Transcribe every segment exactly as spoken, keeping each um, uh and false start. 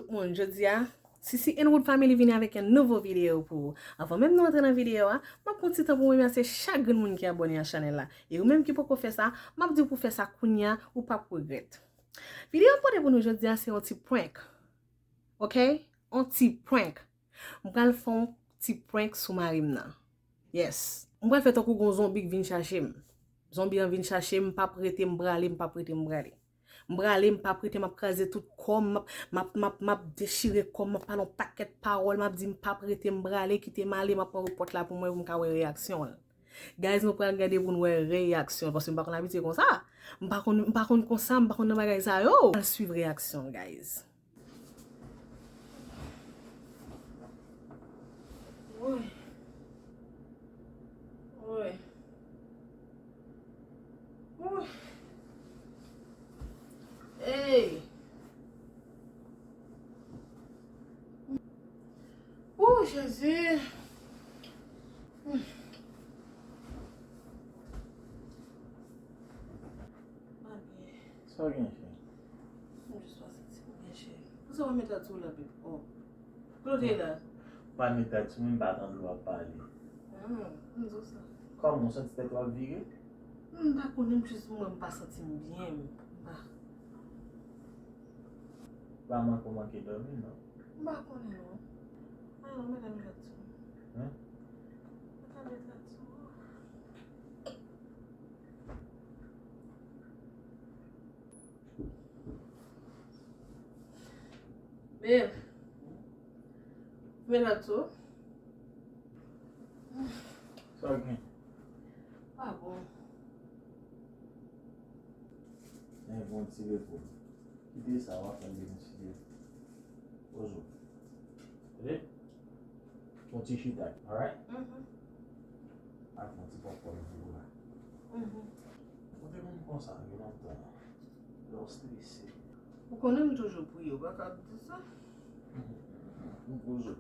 Tout moun, jodi a, Sisi and Wood Family vini avèk yon nouvo videyo pou ou. Anvan menm nou antre nan videyo a, m ap pran ti tan pou m remèsye chak grenn moun ki abòne a chanèl la. E ou menm ki poko fè sa, m ap di w pou w fè sa kounye a, ou p ap regrèt. Videyo m pote pou nou jodi a se yon ti prank. Ok? Yon ti prank. M pral fè yon ti prank sou mari m nan. Yes. M pral fè tankou gon zonbi k vin chache m. Zonbi an vin chache m, m p ap rete, m prale, m p ap rete, m prale. M prale, m p ap rete, m ap kraze tout kò m, m ap, m ap, m ap, m ap dechire kò m, m ap pale yon pakèt pawòl, m ap di m p ap rete, m prale, kite m ale, m ap ouvri pòt la pou mwen, pou m ka wè reyaksyon l. Guys, nou pral gade pou n wè reyaksyon l, paske m pa konn abitye konsa. M pa konn, m pa konn konsa, m pa konn nan bagay sa yo. Al swiv reyaksyon l, guys. Woy. Woy. Woy. Ey. Wou, Jezi. Sa w gen, cheri? M jis pa santi m byen, cheri. Poukisa w pa met rad sou w la, babe? Oh. Kote w te ye la? Pa met rad sou mwen, m pa tande w ap pale. Hmm, m di w sa. Kòman, w santi tèt w ap vire? M pa konnen, m jis mwen, m pa santi m byen. M pa. Pa manke w manke dòmi, non. M pa konnen, non. Ay, non, mete rad sou mwen. Hein? Mete rad sou mwen. Babe. Melato. Sa w gen? Pa bon. Men bon ti repo. Kite sa w ap fè m vin chire. Poze w. Tande? Fon ti chita, alright? Mhm. Ak fon ti popcorn pou ou la. Mhm. Ou te konn konsa, gen lontan. Lè w strese. Ou konnen m toujou priye, ou pa ka di sa. M poze.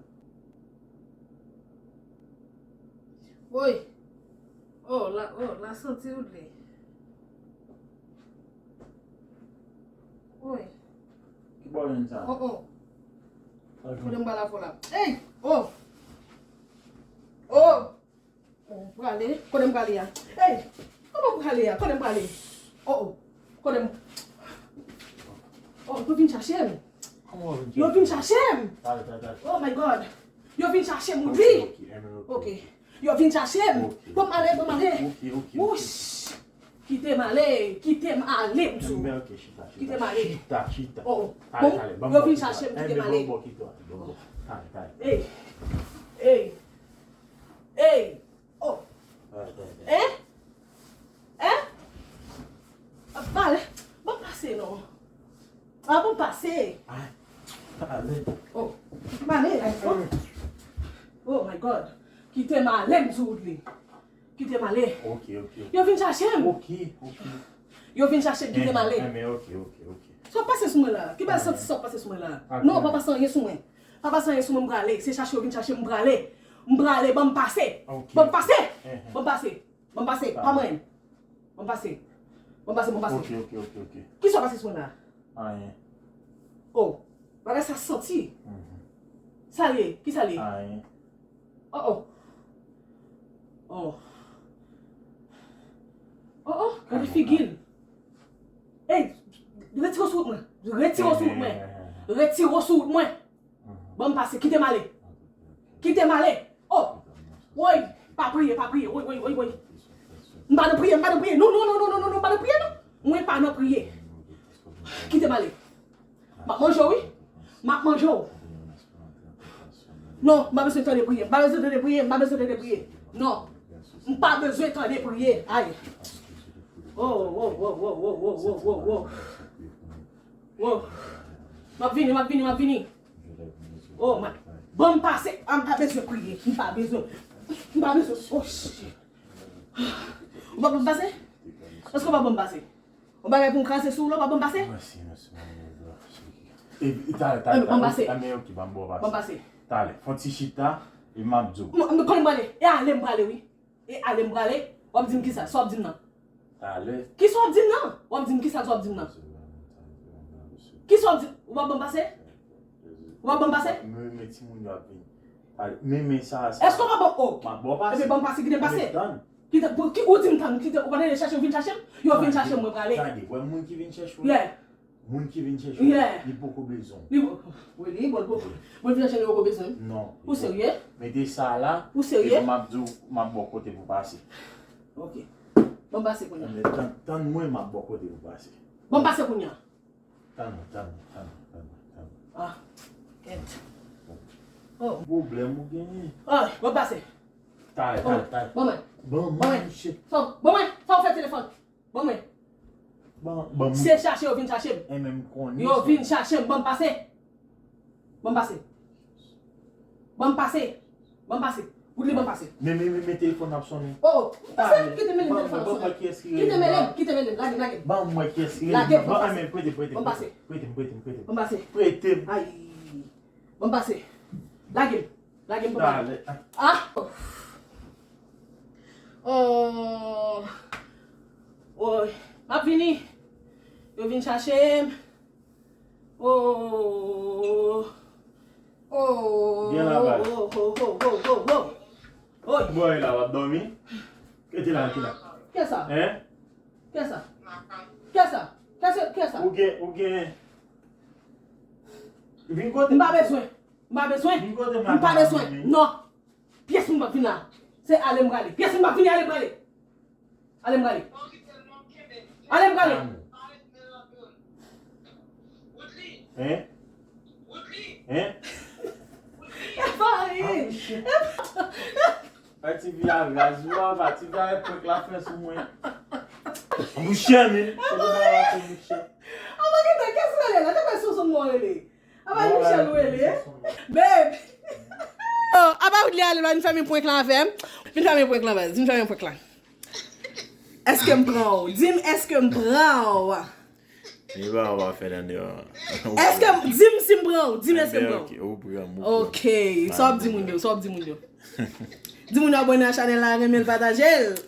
Woy. Oh, la, oh, la santi ou li. Woy. Ki bò jwenn sa? Oh, oh. Kote m pral avè w la? Ey! Oh! Oh! Oh, prale. Kote m prale a? Ey! Kote m prale a? Kote m prale? Oh, oh. Kote m? Oh, yo vin chache m. Kòman w vin chache m? Yo vin chache m. Tale, tale, tale. Oh my God. Yo vin chache m, wi. Ok, ok, ok. Yo vin chache m. Ok. Ban m ale, ban m ale. Ok, ok, ok. Wouch. Kite m ale, kite m ale, m di w. Enben, ok, chita, chita. Kite m ale. Chita, chita. Oh, oh. Tale, bon, tale, ban m bò kit la. Yo vin chache m, kite m ale. Enben, ban m bò kit la. Bon, bon. Tale, tale. Ey. Ey. Ey. Oh. Tale, tale, tale. Hein? Hein? Pale. Ban m pase, non. Ah, bon, pase. Ay, ale. Oh, m ale. Oh. Oh my God. Kite m ale, m di w li. Kite m ale. Ok, ok, ok. Yo vin chache m. Ok, ok. Yo vin chache m, kite m ale. Eh, eh, men ok, ok, ok. Sa w ap pase sou mwen la? Ki bal santi sa w ap pase sou mwen la? Ah, non, pa pase anyen sou mwen. Pa pase anyen sou mwen, m prale. Se chache yo vin chache m, m prale. M prale, ban m pase. Ok. Ban m pase. Eh, eh. Ban m pase. Ban m pase. Pa mwen. Ban m pase. Ban m pase, ban m pase. Ok, ok, ok, ok. Kisa w pase sou mwen la? Anyen. Oh, bagay sa santi. Mhm. Sa l ye? Kisa l ye? Anyen. Oh, oh. Oh. Oh, oh, gade figi l. Ey, retire w sou wout mwen. Retire w sou wout mwen. Eh. Retire w sou wout mwen. Mhm. Ban m pase, kite m ale. Kite m ale. Oh! Woy! Pa priye, pa priye. Woy, woy, woy, woy. M pa nan priye, m pa nan priye. Non, non, non, m pa nan priye, non. Mwen pa nan priye. Kite m ale. M ap manje w, wi. M ap manje w. Non, m pa bezwen tande priye. M pa bezwen tande priye. M pa bezwen tande priye. Non. M pa bezwen tande priye. Ay. Oh, oh, oh. Wo. M ap vini, m ap vini, m ap vini. Oh, ma, ban m pase. Ah, m pa bezwen priye. M pa bezwen. M pa bezwen. Oh, shit. Ou pa ban m pase? Èske ou pa ban m pase? Yon bagay pou m kraze sou ou la, ou pa ban m pase? Mèsi, mèsi, mèsi. E, e, talè, talè, ban m pase. Ban m pase. Talè, fon ti chita, e m ap di w. M, m konnen m prale. E ale m prale, wi. E ale m prale, w ap di m kisa? Sa w ap di m nan? Talè. Kisa w ap di m nan? W ap di m kisa sa w ap di m nan? Kisa w ap di? Ou p ap ban m pase? W ap ban m pase? Men men timoun yo ap vin. Ale, men men sa sa. Èske w pa ban m? Oh. M ap ba w pase. Ebyen ban m pase, kite m pase. Kite, pou, ki, ou di m tann, kite, ou pa tande chache, ou vin chache m? Yo vin chache m, mwen prale. Tande, wè moun ki vin chache w. Yeah. Moun ki vin chache w, li poko bezwen w. Li poko. Wi, li bon, li poko. Moun vin chache m, li poko bezwen m. Non. Ou serye? Mete sa la. Ou serye? Epi m ap di w, m ap ba w kote pou pase. Ok. Ban m pase kounye a. Tann, tann mwen, m ap ba w kote pou pase. Ban m pase kounye a. Tann, tann, tann, tann, tann. Ah, kèt. Oh. Pwoblèm ou genyen. Ah, ban m pase. Talè, talè, talè. Ban mwen. Ban mwen, monchè. Ban mwen, sa w fè telefòn. Ban mwen. Ban, ban mwen. Se chache yo vin chache m. E menm konnen. Yo vin chache m, ban m pase. Ban m pase. Ban m pase. Ban m pase. Woodly, ban m pase. Men, men, men, men telefòn nan ap sonnen. Oh, oh. Pase, kite mele m telefòn ap sonnen. Kite mele m, kite mele m. Lage m, lage m. Ban mwen kiyès ki rele m. Lage m, ban m pase. Prete m, prete m, prete m. Ban m pase. Prete m, prete m, prete m. Ban m pase. Prete m. Ay. Ban m pase. Lage m. Lage m, papa. Talè. Ah. Oh. Oh. M ap vini. Yo vin chache m. Oh. Oh. Gen la baz. Oh, oh, oh, oh, oh, oh. Oy. Bòy la, w ap dòmi? Kete la, kete la. Kiyès sa? Hein? Kiyès sa? Kiyès sa? Kiyès sa? Ou gen, ou gen. Vin kote. M pa bezwen. M pa bezwen. Vin kote m pa bezwen. Non. Pyès moun p ap vin la. Se ale m prale. Pyès moun p ap vini, ale m prale. Ale m prale. Ale m prale. Hein? Hein? Pati vi a raz ou a, pati vi a e prank la fè sou mwen. Mouche men. Se de bagay la fè mouche. Apa gen tan kès rele la? Te fè sou sou mwen rele. Apa Michel ou rele? Babe. Oh, apa ou li ale la, vin fèmen prank la avè m. Vin fèmen prank la, baz. Vin fèmen prank la. Èske m pran w? Di m èske m pran w? Li pa w pa fè nan deyò. Èske m, di m si m pran w? Di m èske m pran w? Ou pran m, ou pran m. Ok. Sa w ap di moun yo? Sa w ap di moun yo? Di moun yo abòne a chanèl la, renmen l, pataje l.